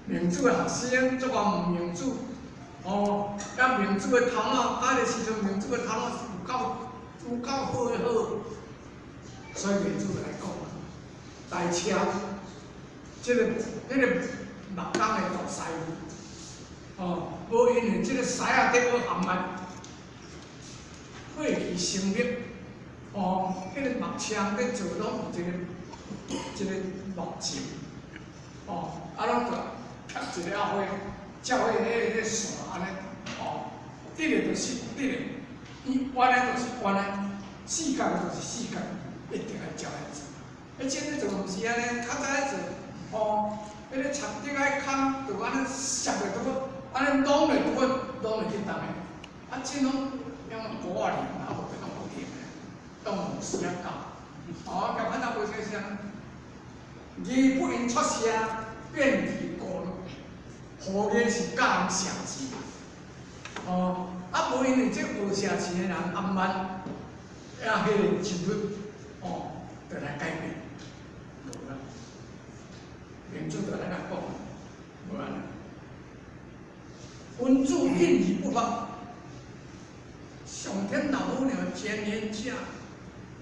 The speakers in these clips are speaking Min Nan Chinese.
民主的學生足夠問民主，哦，啊民主的頭腦，啊，彼個時陣民主的頭腦有夠好的好，所以民主就來講，大車，這個木工的大師傅，哦，無因為這個師仔伫學含物，廢去心力，哦，彼個木槍咧做攏有一個木矽，哦，啊攏就貼一個仔花，照彼個線按呢，哦，直的就是直的，伊彎的就是彎的，四角的就是四角，一定愛照按呢做。彼這咧做毋是按呢，較早咧做，哦，彼個插頂愛空，就按呢攝落拄好，按呢攏落拄好，攏會去動的。啊，這攏用鼓仔連啊，無得攏無連的，攏有時仔教。哦，共較早無說啥，義不用出聲，便宜過何言是教人寫字？哦，啊無因為這學寫字的人暗慢，啊，彼個人物，哦，就來改變，無啦。民主就來甲講，無按呢。君主隱而不發，上天老母娘乾天下，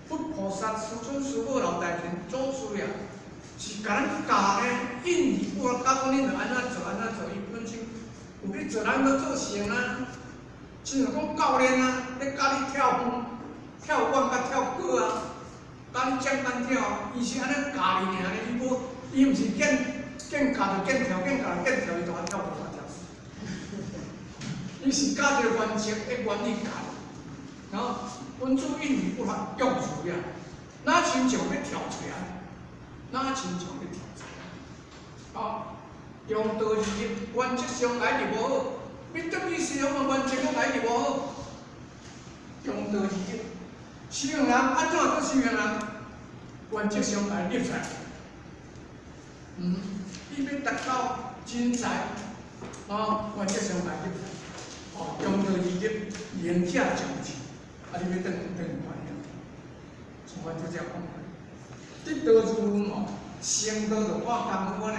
佛菩薩、師尊師母老大人祖師爺，是共咱教呢，隱而不發，教講恁著按怎做按怎做，伊本身有去做，咱都做成啊。親像講教練啊，咧教你跳遠、跳遠佮跳高啊，教你槳桿跳，伊是按呢教你爾呢，伊無，伊毋是見教就見跳，見教就見跳，伊就按跳無法跳死。伊是教一個原則，的原理教。然後君主隱而不發，用處啊，哪親像欲跳出來，哪親像欲跳出來。哦，中道而入，原則上來就無好，欲轉去西方嘛，原則講來就無好。中道而入，修行人按怎做修行人？原則上來入出來。你欲達到真才，哦，原則上來入出來。哦，中道而入，能者上智，啊，你欲轉轉去遐，像我拄才講的，得道如哦，成道就看功夫呢，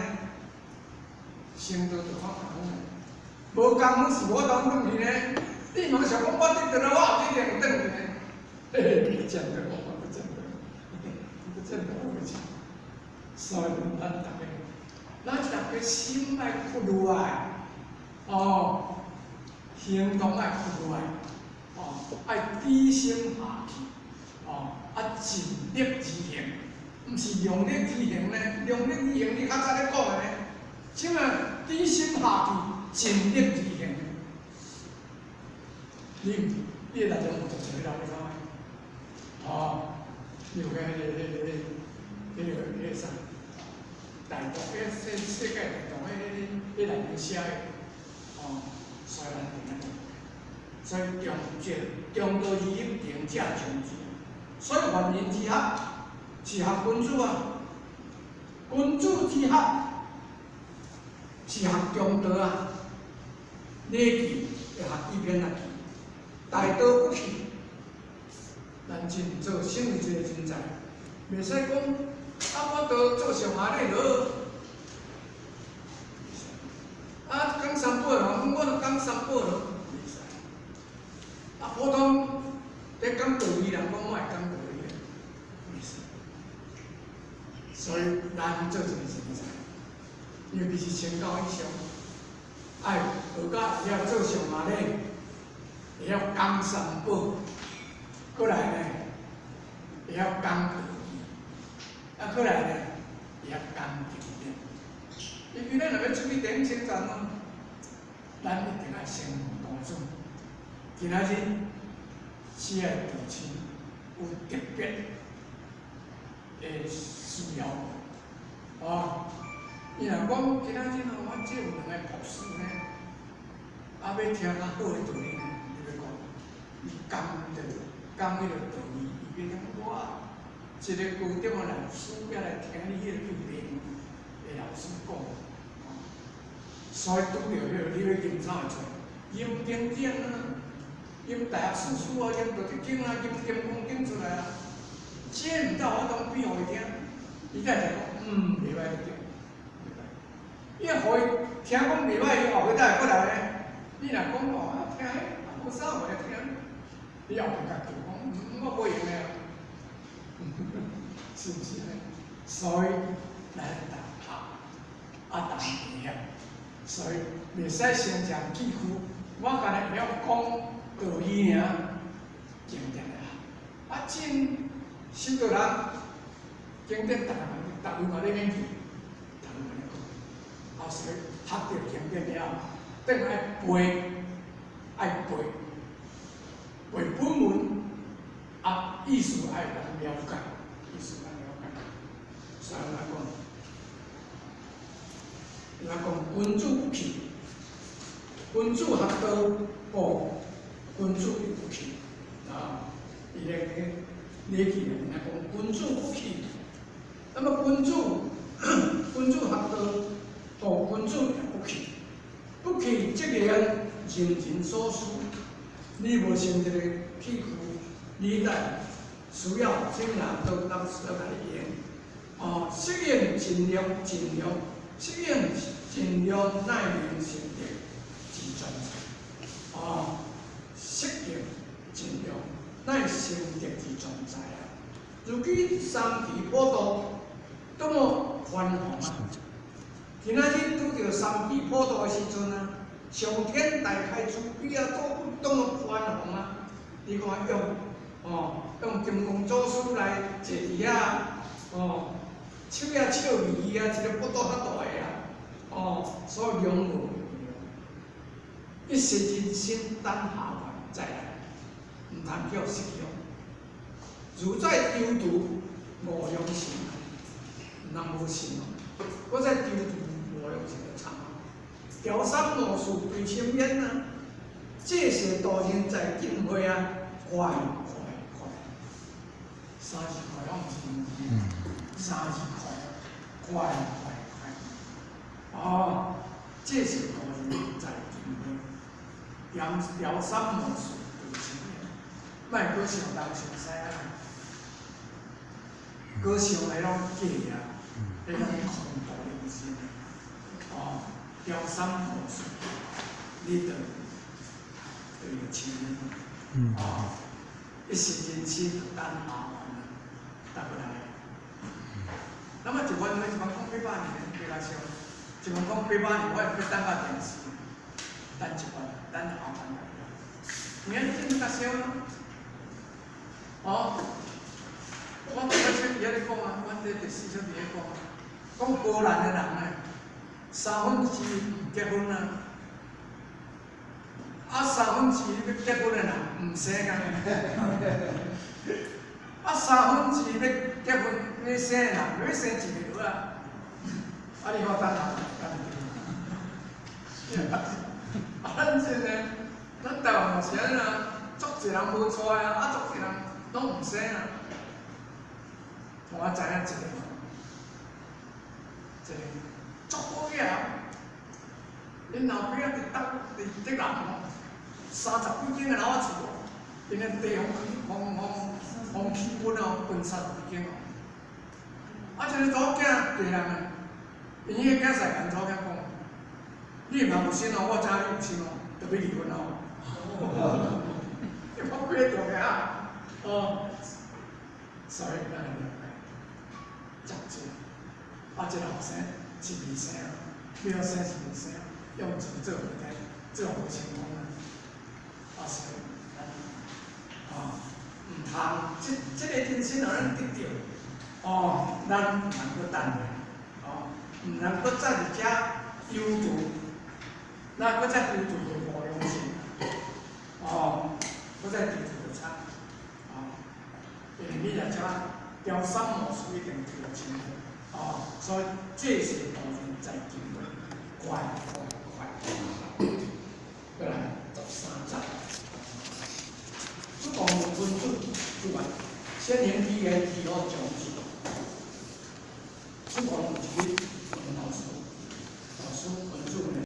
成道就看功夫呢，無功夫是無法度轉去呢。你嘛想講我得道了，我後一定會轉去呢？嘿嘿，不見得，我不見得，不見得，我不見。所以咱逐家，咱逐家心愛屈落來，哦，行動愛屈落來，哦，愛低心下去，哦，啊盡力而行，毋是量力而行呢？量力而行，你較早咧講的呢？這馬低心下去，盡力而行。你毋，你內中有一個人，你知無？哦，你有彼個啥？大陸，彼世界大陸，彼內面寫的，哦，所以咱定按呢。所以中正中道而入，能者上智。所以凡人之學是學君子啊，君子之學是學中道啊。禮記會學幾篇啊？大道不去，咱真做成為一個人才，袂使講啊，我都做上下禮落。啊，講三寶人，我都講三寶咯，袂使。啊，普通咧講道理人講我會講道理，袂使。所以咱做一個人才，尤其是清教以上，愛學甲會曉做上下禮，會曉講三寶，過來呢，會曉講道義，啊，過來呢，會曉講經典。因為咱若欲出去點稱讚哦，咱一定愛先問大主。今仔日這个住持有特別的需要無？哦，伊若講今仔日哦，我這有兩个博士呢，啊，欲聽較好的道理呢，你欲講，伊講著講彼个道理，伊欲講我一個高中的老師欲來聽你彼個叫靈的老師講，所以拄著彼個你欲吟啥會出來？吟經典啊，吟大學四書啊，吟道德經啊，吟金剛經出來啊，這毋得我當比予伊聽，伊才會講，袂䆀對，袂䆀。伊予伊聽講袂歹，伊後尾才會過來呢。你若講哦，啊聽彼無啥話聽，你後壁共叫講，我無閒的啊，是毋是呢？所以咱逐學啊，逐會曉，所以袂使先講句句，我干焦會曉講道理爾，經典的啊，真修道人經典逐個逐位嘛咧免記，逐位嘛咧講，啊，所以學著經典了後，轉愛背，愛背，背本文，啊，意思愛通了解，意思愛了解。所以來講，來講君子不器，君子學道，故君子亦不器。啊，伊咧禮記內面來講，君子不器。那麼君子學道，故君子也不器。不器則言人人所需。你無穿這個器具，你來需要這人都當需要共你用。哦，適應盡量盡量，適應盡量乃能成德之專才。哦，適應盡量乃成德之專才啊！如今三期普渡多麼繁忙啊！今仔日拄著三期普渡的時陣啊，上天大開慈悲啊，多麼寬宏啊！你看用哦，用金剛祖師來坐佇遐，哦，手也笑嘻嘻啊，一个腹肚較大个啊，哦，所以勇無一時人心等下願再來，毋通叫失去。如在丟途無良心，毋通無信哦。閣再丟途無良心就慘啊！朝三暮四堆青煙啊！這是度人在禁會啊！快快快！三字快攏毋是，三字快，快快快！哦，這是度人在禁會，朝三暮四堆青煙，莫閣想東想西啊！閣想的攏假啊，彼攏空度人生。哦，朝三暮四，你就對青煙。哦，一時人心等下願啊，答過來。那麼一萬講800年，比較少。一萬講800年，我會欲等到電視，等一萬，等後萬來。明仔真較少啊。哦，我第一出佇遐咧講啊，阮佇第四出佇咧講，講高蘭的人啊，1/3毋結婚啊，啊1/3欲結婚的人毋生啊，啊1/3欲結婚欲生的人欲生一個啊，啊你看等下等下，啊咱這個，咱台灣嘛是按呢啊，足濟人無娶啊，啊足濟人攏毋生啊。我知影一個，一個足好額，𪜶老爸仔佇東佇竹南哦，三十幾間的樓仔厝哦，𪜶的地予予起分哦，分三十幾間哦。啊，一個查某囝嫁人啊，𪜶彼个囝婿共查某囝講，你若有心哦，我知影你有心哦，就欲離婚哦。你講幾個重要啊？哦，所以咱會了解，足濟，啊，這個後生是未生，欲要生是未生，用錢做袂得，做無成功啊。啊，所以咱啊，毋通這個人生予咱得著，哦，咱毋通閣等咧，哦，毋通閣再佇遮憂愁，咱閣再憂愁就無良心，哦，閣再憂愁就慘，哦，因為你若遮朝三暮四一定對清楚，哦，所以這是當然在經過，快快快，過來13節，主公問君子，主啊，先行彼言，其後將之。